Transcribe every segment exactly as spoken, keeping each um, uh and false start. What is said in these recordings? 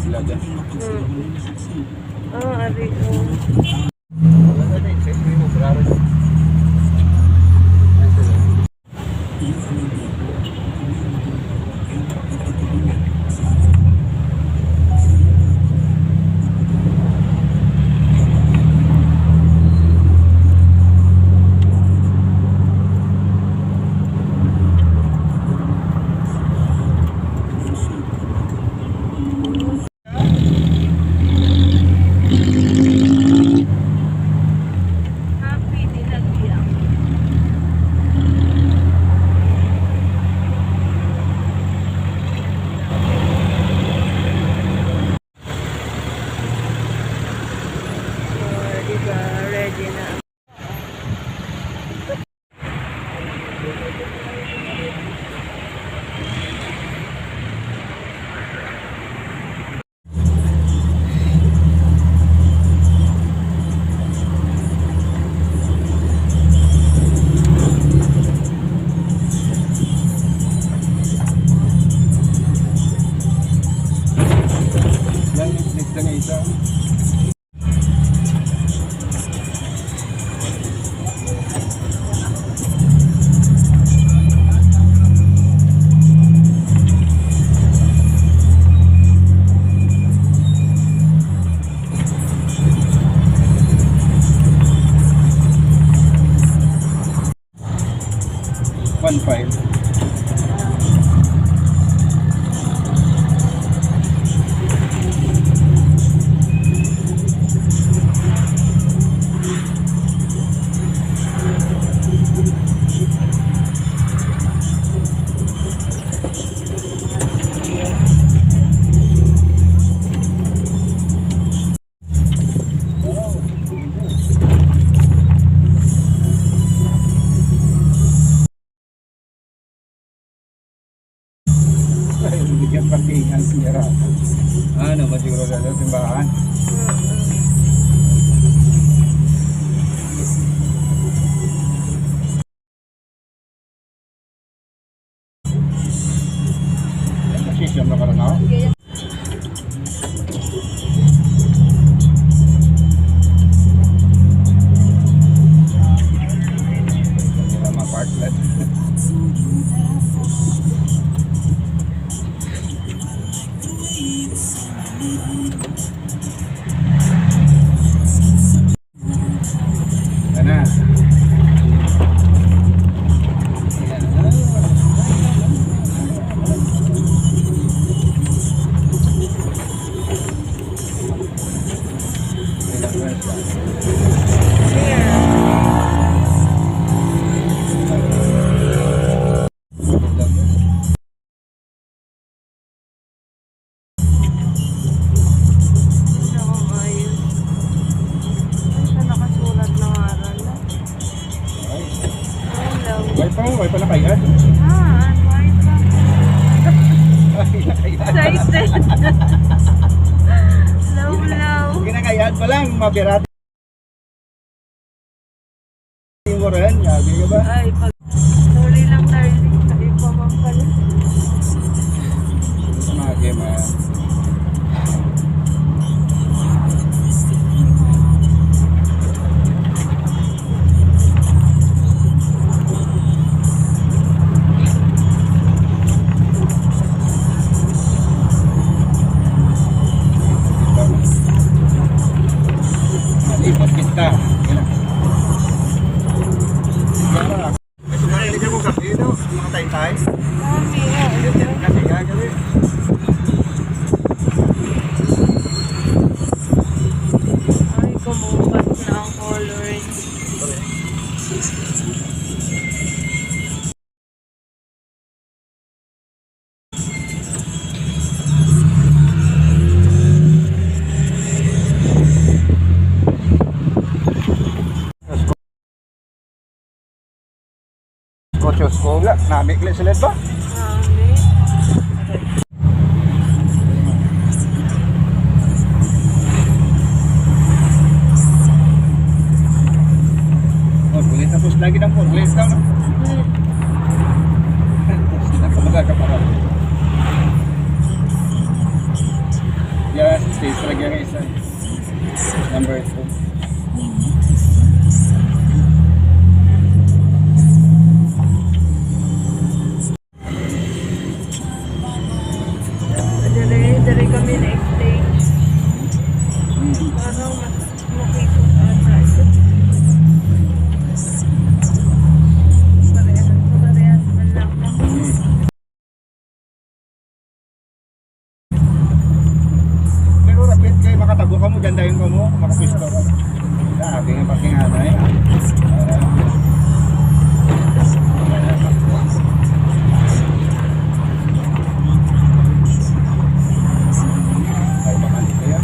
Hmm. Ah, ari, oh. Happy din ang biyak. Oh, di ba? Ready na. Yan, next na isa. One five. Ay, bigyan parkingan, senyora. Ano ba siguro sa simbahan? Position na karon, no? Wala ma-park lot. Ana. Hindi na ko maayo. Ay, siya nakasulat na ngaran na. Ay. Hello. Way pa, way pa nakayad. Ah, way pa. Ay, nakayad. Excited. Hello, hello. Kinakayad pa lang, mabirat. Mo rin, grabe ka ba? Ay, pag, sorry lang, darling. Kayo pa man pala. Mga game, ah. Ipot kita. Yan. Gusto mo na iligyan mo kape, no? Mga taytay? Dami, oh. Kasi gagawin. Ay, kumupas na ang color. Kuchos ko, wala. Nami kali sila ba? Nami. Oh, pulis, tapos lagi ng pulis daw, no? Hmm. Tapos na, kumbaga, kaparang. Stage lagi ang isa. Number two. Diri, diri kami na-stage. Hmm. Parang mas makikot ata ito. Parehas, parehas man lang. Pero rapid kay makatabo ka mo, dyan dayon ka mo, makapwesto ka. Grabe nga pakinganay. Ay, bakante kaya?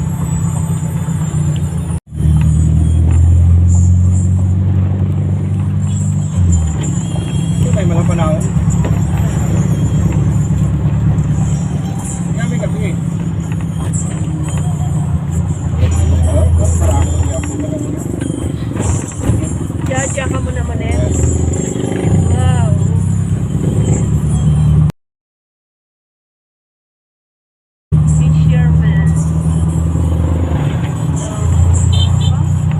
Ito may mga panahon. Kaya may gabi eh. Oh, parang ako, hindi ako. Jaja ka mo naman eh. Wow. Fisherman.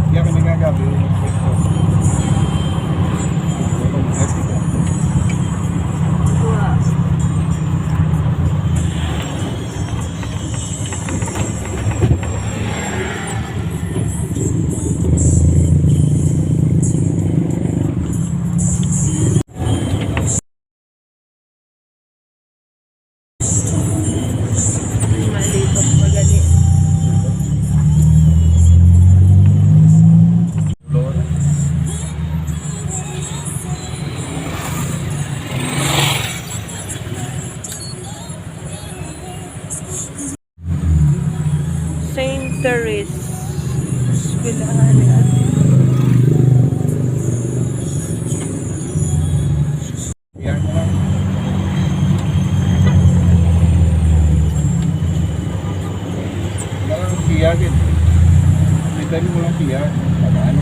Hindi ako nagagabi. Wow. Malitok pa gani. Saint Therese. Eskwelahan ni Ate. Yan mo lang. Wala lang siya, gid. May time mo lang siya. Paano?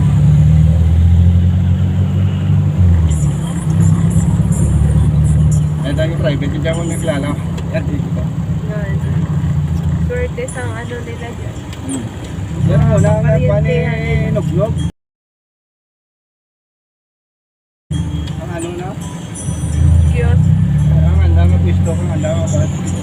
Ay, tayo private, hindi ako nagkilala. Yan, dito. Yun. Swerte sang ano nila dyan. Hmm. Yan mo, na, na, Pariente, pani, ano. Nugnog. Ang ano na? Cute. Ang handa nga pwesto, ang handa nga pwesto.